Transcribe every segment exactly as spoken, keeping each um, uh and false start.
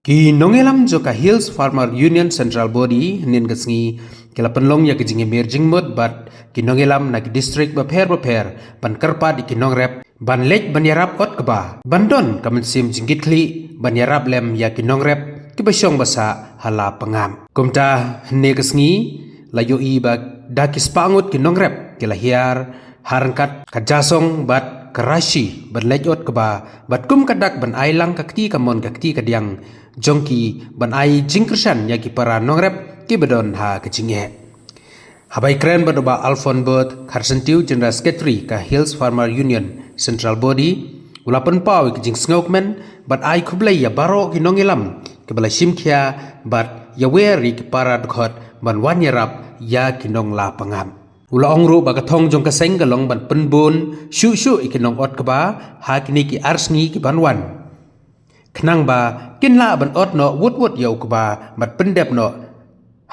Ki nongïalam jong ka Hills Farmer Union Central Body hynnin ka sngi ki la pynlong ïa ka jingïamir jingmut bad ki nongïalam na ki district bapher bapher ban kyrpad ïa ki nongrep ban leit ban ïarap ot kba ban don ka mynsiem jingkitkhlieh ban ïarap lem ïa ki nongrep kiba shong ba sah ha la pangap. Kumta hynne ka sngi la ïohi ba da ki spah ngut ki nongrep ki la hiar ha ryngkat ka Jasong bad ka Rashi ban leit ot kba bad kum ka dak ban ai lang ka kti kamon ka kti kadiang jong ki ban ai jingkyrshan ïa ki para nongrep kiba don ha ka jingeh. Haba ïakren bad u Bah Alphonse Booth Kharsyntiew, General Secretary ka Hills Farmer Union Central Body, u la pynpaw ïa ka jingsngewkmen bad ai khublei ïa baroh ki nongïalam kiba la shim khia bad ïawer ïa ki para dkhot ban wan ïarap ïa ki nong la pangap. U la ong ruh ba ka thong jong ka seng ka long ban pynbun shuh shuh ïa ki nong ot kba ha kine ki ar sngi ki ban wan, khnang ba kin lah ban ot noh wut wut ïa u kba bad pyndep noh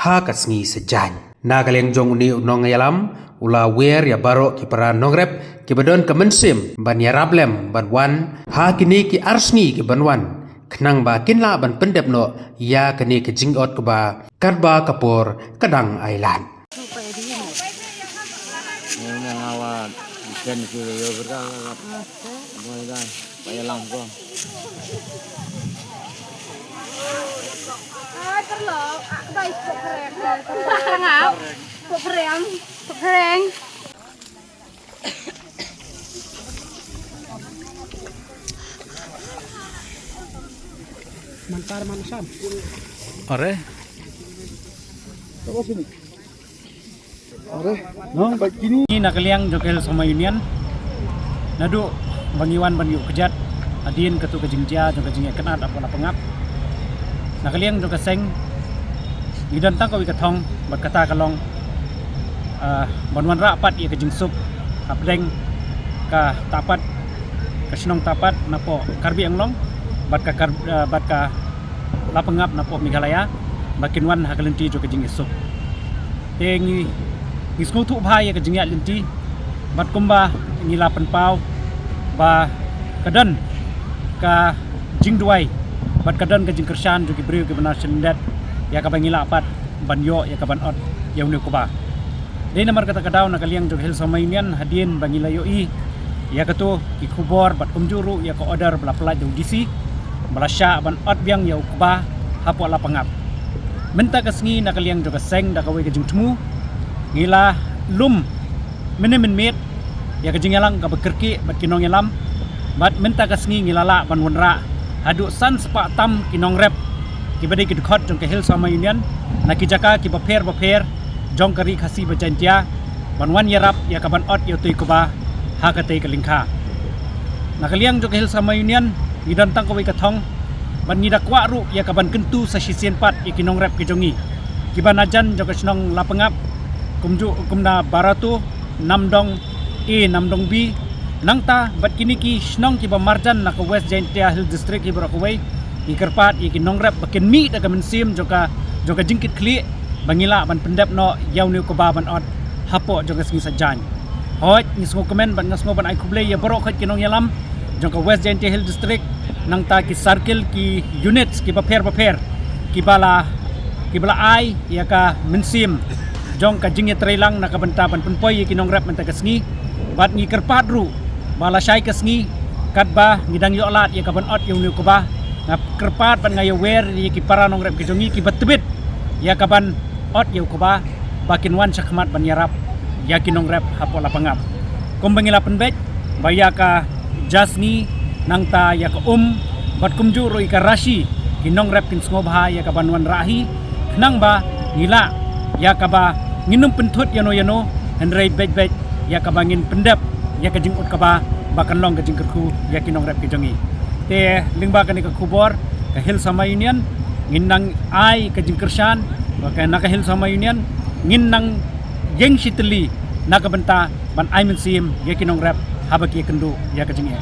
ha ka sngi saitjaiñ. Na ka liang jong une u nongïalam u la wer ïa baroh ki para nongrep kiba don ka mynsiem ban ïarap lem ban wan ha kine ki ar sngi ki ban wan, khnang ba kin lah ban pyndep noh ïa kane ka jingot kba katba ka por ka dang ai lad. Mantar mansan. Are. Are. Nong ba kini. Ni na ka liang jong ka Hills Farmer Union. Naduh ba ngi wan ban ïuh kjat hadien katu ka jingjia jong ka jingïakynad hapoh la pangap. Na ka liang jong ka seng ngi don tang kawei ka thong bad kata ka long, ah, ban wanrah pat ïa ka jingsuk hapdeng ka Tapat, ka shnong Tapat napoh Karbi Anglong bad ka Kar-, ah, bad ka la pangap napoh Meghalaya ba kin wan ha ka lynti jong ka jingïasuk. Te ngi, ngi sngewthuh bha ïa ka jingïaid lynti bad kumba ngi la pynpaw ba ka don ka jingduwai bad ka don ka jingkyrshan jong ki briew kiba na shyndet ïa kaba ngi lah pat ban ïoh ïa kaban ot ïa une u kba. Dei namar kata ka daw na ka liang jong ka Hills Farmer Union hadien ba ngi la ïohi ïa kato ki khubor bad kumjuh ruh ïa ka order ba la pynlait da u D C ba la shah ban ot biang ïa u kba hapoh la pangap. Mynta ka sngi na ka liang jong ka seng da kawei ka jingthmu ngi la lum mynne mynmiet ïa ka jingïalang kaba kyrkieh bad ki nongïalam bad mynta ka sngi ngi la lah ban wanrah haduh san spah tam ki nongrep kiba dei ki dkhot jong ka Hills Farmer Union na ki jaka kiba pher bapher jong ka Ri Khasi bad Jaintia ban wan ïarap ïa kaban ot ïa utei u kba ha katei ka lyngkha. Na ka liang jong ka Hills Farmer Union ngi don tang kawei ka thong bad ngi da kwah ruh ïa kaban kyntu sa shisien pat ïa ki nongrep ki jong ngi kiba na jan jong ka shnong la pangap kumjuh kumna Barato, Namdong A, Namdong B, nangta bad kine ki shnong kiba marjan na ka West Jaintia Hills District hi baroh kawei. Ngi kyrpad ïa ki nongrep ba kin mih da ka mynsiem jong ka, jong ka jingkitkhlieh ba ngi lah ban pyndep noh ïa une u kba ban ot hapoh jong ka sngi saitjaiñ. Hooid ngi sngewkmen bad nga sngew ban ai khublei ïa baroh khoit ki nongïalam jong ka West Jaintia Hills District, nangta ki circle, ki units kiba pher bapher kiba la, kiba la ai ïa ka mynsiem jong ka jingïatreilang na ka bynta ban pynpoi ïa ki nongrep mynta ka sngi. Bad ngi kyrpad ruh ba lashai ka sngi katba ngi dang ïoh lad ïa kaban ot ïa une u kba, nga kyrpad bad nga ïawer ïa ki para nongrep ki jong ngi kiba tbit ïa kaban ot ïa u kba ba kin wan shakhmat ban ïarap ïa ki nongrep hapoh la pangap. Kumba ngi la pynbeit ba ïa ka jasngi nangta ïa ka um bad kumjuh ruh ïa ka rashi ki nongrep kin sngewbha ïa kaban wanrah hi, khnang ba ngi lah ïa kaba ngin ym pynthut ïano ïano, hynrei beit beit ïa kaba ngin pyndep ïa ka jingut kba ba kan long ka jingkyrkhu ïa ki nongrep ki jong ngi. Te lyngba kane ka khubor ka Hills Farmer Union ngin nang ai ka jingkyrshan, ba ka, na ka Hills Farmer Union ngin nang ïeng shi tylli na ka bynta ban ai mynsiem ïa ki nongrep haba ki ïakynduh ïa ka jingeh.